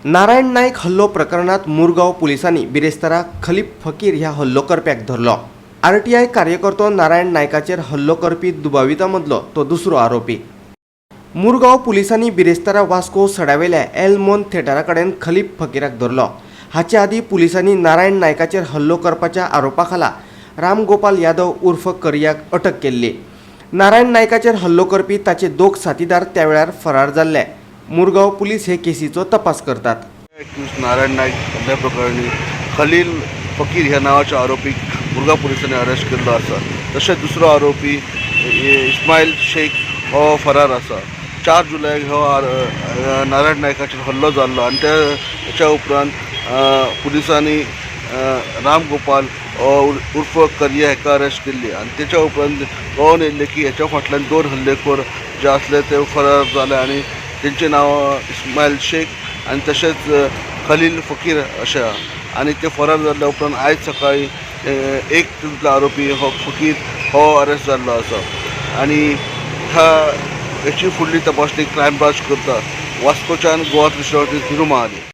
नारायण नायक हल्लो प्रकरणात मुरगांव पुलिसांनी बिरेस्तारा खलीप फकीर ह्या हल्लो करप्याक धरलो. आरटीआय कार्यकर्तो नारायण नायकाचेर हल्लो करपी दुबावितां मदलो तो दुसरो आरोपी. मुरगांव पुलिसांनी बिरेस्तारा वास्को सड्यावेल्या एल मोन थेटरा कडेन खलीप फकीराक धरलो. हाचे आदीं पुलिसांनी नारायण नायकाचेर हल्लो करपाच्या आरोपा खाला रामगोपाल यादव उर्फ करियाक अटक केल्ली. नारायण नायकाचेर हल्लो करपी ताचे दोग साथीदार त्या वेळार फरार जाल्ले. मुरगांव पुलीस हे केसीचो तपास करतात. एक्यूज नारायण नायक हल्ल्या प्रकरणी खलील फकीर ह्या नांवाच्या आरोपीक मुरगांव पुलिसांनी अरेस्ट केल्लो आसा. तशेंच दुसरो आरोपी इस्मायल शेख हो फरार आसा. 4 जुलयाक हो नारायण नायकाचेर हल्लो जाल्लो आनी त्याच्या उपरांत पुलिसांनी राम गोपाल हो उर्फ करिया हेका अरेस्ट केल्ली आनी तेच्या उपरांत कळोन येयल्लें की हेच्या फाटल्यान दोन हल्लेखोर जे आसले ते फरार जाले आनी तेंचें नांव इस्मायल शेख आनी तशेंच खलील फकीर अशें आहा. आनी ते फरार जाल्ल्या उपरांत आयज सकाळीं एक तितूंतलो आरोपी हो फकीर हो अरेस्ट जाल्लो आसा आनी ह्या हेची फुडली तपासणी क्रायम ब्रांच करता. वास्कोच्यान गोवा 360 धीरू महाले.